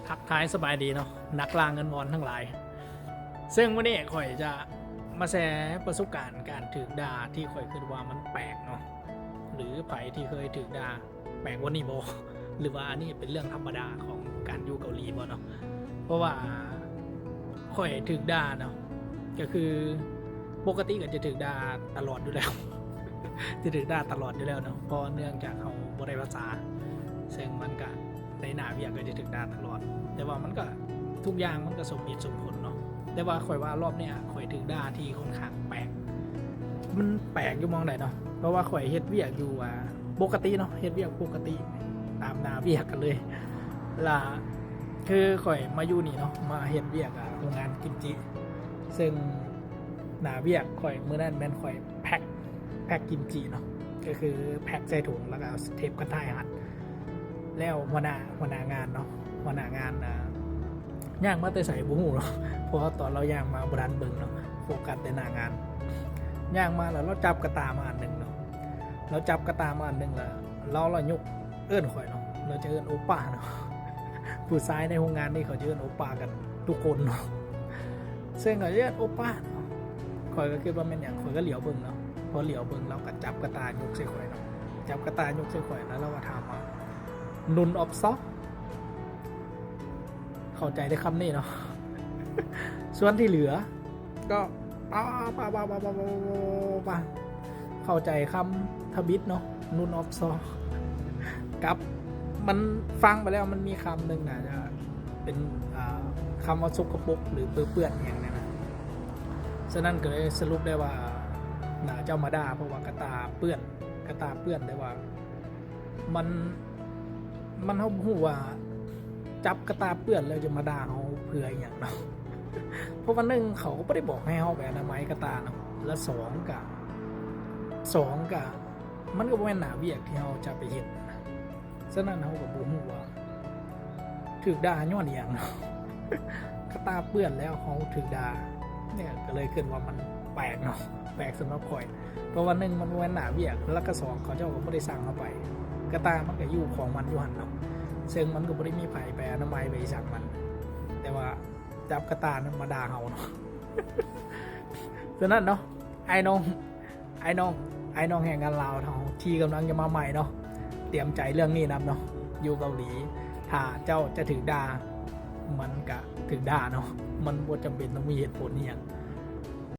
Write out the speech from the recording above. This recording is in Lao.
ທັກທາຍສະບາຍດີເນາະ ນັກລ່າເງິນວອນທັງຫຼາຍ. ເຊິ່ງມື້ນີ້ຂ້ອຍຈະມາແຊປະສົບການການຖືກດ່າທີ່ຂ້ອຍຄິດວ່າມັນແປກເນາະ ຫຼືໃຜທີ່ເຄີຍຖືກດ່າແປກກວ່ານີ້ບໍ່ ຫຼືວ່າອັນນີ້ເປັນເລື່ອງທຳມະດາຂອງການຢູ່ເກົາຫຼີບໍ່ເນາະ. ເພາະວ່າຂ້ອຍຖືກດ່າເນາະ ກໍຄືປົກກະຕິກໍຈະຖືກດ່າຕະຫຼອດຢູ່ແລ້ວ ຈະຖືກດ່າຕະຫຼອດຢູ່ແລ້ວເນາະ ເພາະເນື່ອງຈາກເຮົາບໍ່ໄດ້ພາສາ ເຊິ່ງມັນກະໃນໜ້າວຽກກໍຈະຖືກດ່າຕະຫຼອດ ແຕ່ວ່າມັນກະ ທຸກຢ່າງມັນກະສົມເຫດສົມຜົນເນາະ. ແຕ່ວ່າຂ້ອຍວ່າລອບເນີ້ຍຂ້ອຍຖືກດ່າທີ່ຂ້ອນຂ້າງແປກ ມັນແປກຢູ່ໝ່ອງໃດເນາະ ເພາະວ່າຂ້ອຍເຮັດວຽກຢູ່ ອ່າ ປົກກະຕິເນາະ ເຮັດວຽກປົກກະຕິຕາມໜ້າວຽກກັນເລີຍ ລະຄືຂ້ອຍມາຢູ່ນີ້ເນາະ ມາເຮັດວຽກ ອ່າ ໂຮງງານກິມຈິ ເຊິ່ງໜ້າວຽກຂ້ອຍມື້ນັ້ນແມ່ນຂ້ອຍແພັກ ແພັກກິມຈິເນາະ ກໍຄືແພັກໃສ່ຖົງ ແລ້ວກໍເທບກັນໄທຮັດ ແລ້ວຫົວໜ້າ ຫົວໜ້າງານເນາະ ຫົວໜ້າງານ ອ່າ ຍ່າງມາແຕ່ໃສບໍ່ຮູ້ເນາະ ເພາະວ່າຕອນລາວຍ່າງມາບໍ່ທັນເບິ່ງເນາະ ໂຟກັສແຕ່ໜ້າງານ. ຍ່າງມາແລ້ວລາວຈັບກະຕ່າມາອັນໜຶ່ງເນາະ ລາວຈັບກະຕ່າມາອັນໜຶ່ງ ແລ້ວລາວລະຍົກເອີ້ນຂ້ອຍເນາະ ລາວຈະເອີ້ນໂອປ້າເນາະ. ຜູ້ຊາຍໃນໂຮງງານນີ້ເຂົາຈະເອີ້ນໂອປ້າກັນທຸກຄົນເນາະ ເຊິ່ງເຂົາຈະເອີ້ນໂອປ້າເນາະ ຂ້ອຍກໍຄິດວ່າແມ່ນຫຍັງ ຂ້ອຍກໍຫຼຽວເບິ່ງເນາະ. ພໍຫຼຽວເບິ່ງລາວກໍຈັບກະຕ່າຍົກໃສ່ຂ້ອຍເນາະ ຈັບກະຕ່າຍົກໃສ່ຂ້ອຍ ແລ້ວລາວກໍຖາມວ່າ None of sauce ເຂົ້າໃຈແຕ່ຄຳນີ້ເນາະ ສ່ວນທີ່ເຫຼືອ ກໍປາ ປາ ປາ ປາ ປາ ປາ ເຂົ້າໃຈຄຳທຳອິດເນາະ None of sauce ກັບມັນຟັງໄປແລ້ວ ມັນມີຄຳໜຶ່ງໜ້າຈະເປັນ ອ່າ ຄຳວ່າສົກກະປົກ ຫຼືເປື້ອນອີ່ຫຍັງນີ້ນະ. ສະນັ້ນກໍເລີຍສະຫຼຸບໄດ້ວ່າ ໜ້າຈະມາດ່າ ເພາະວ່າກະຕ່າເປື້ອນ ກະຕ່າເປື້ອນ ແຕ່ວ່າ ມັນ ມັນ ເຮົາບໍ່ຮູ້ວ່າຈັບກະຕ່າເປື້ອນແລ້ວຈະມາດ່າເຮົາເພື່ອອີ່ຫຍັງເນາະ ເພາະວ່າໜຶ່ງ ເຂົາກໍບໍ່ໄດ້ບອກໃຫ້ເຮົາໄປອະນາໄມກະຕ່າເນາະ ແລະ ສອງກະ ສອງກະ ມັນກໍບໍ່ແມ່ນໜ້າວຽກທີ່ເຮົາຈະໄປເຮັດນະ. ສະນັ້ນເຮົາກໍບໍ່ຮູ້ວ່າຖືກດ່າຍ້ອນອີ່ຫຍັງເນາະ ກະຕ່າເປື້ອນແລ້ວເຮົາຖືກດ່າ ນີ້ກໍເລີຍຄິດວ່າມັນແປກເນາະ ແປກສຳລັບຂ້ອຍ ເພາະວ່າໜຶ່ງ ມັນບໍ່ແມ່ນໜ້າວຽກ ແລ້ວກໍສອງ ເຂົາເຈົ້າກໍບໍ່ໄດ້ສັ່ງເຮົາໄປ ກະຕ່າມັນກໍຢູ່ຂອງມັນຢູ່ຫັ້ນເນາະ ເຊິ່ງມັນກໍບໍ່ໄດ້ມີໃຜໄປອະນາໄມໄປສັ່ງມັນ ແຕ່ວ່າຈັບກະຕ່ານັ້ນມາດ່າເຮົາເນາະ. ສະນັ້ນເນາະ ອ້າຍນ້ອງ ອ້າຍນ້ອງ ອ້າຍນ້ອງແຮງງານລາວເຮົາທີ່ກຳລັງຈະມາໃໝ່ເນາະ ຕຽມໃຈເລື່ອງນີ້ນຳເນາະ ຢູ່ເກົາຫຼີ ຖ້າເຈົ້າຈະຖືກດ່າ ມັນກະຖືກດ່າເນາະ ມັນບໍ່ຈຳເປັນຕ້ອງມີເຫດຜົນອີ່ຫຍັງ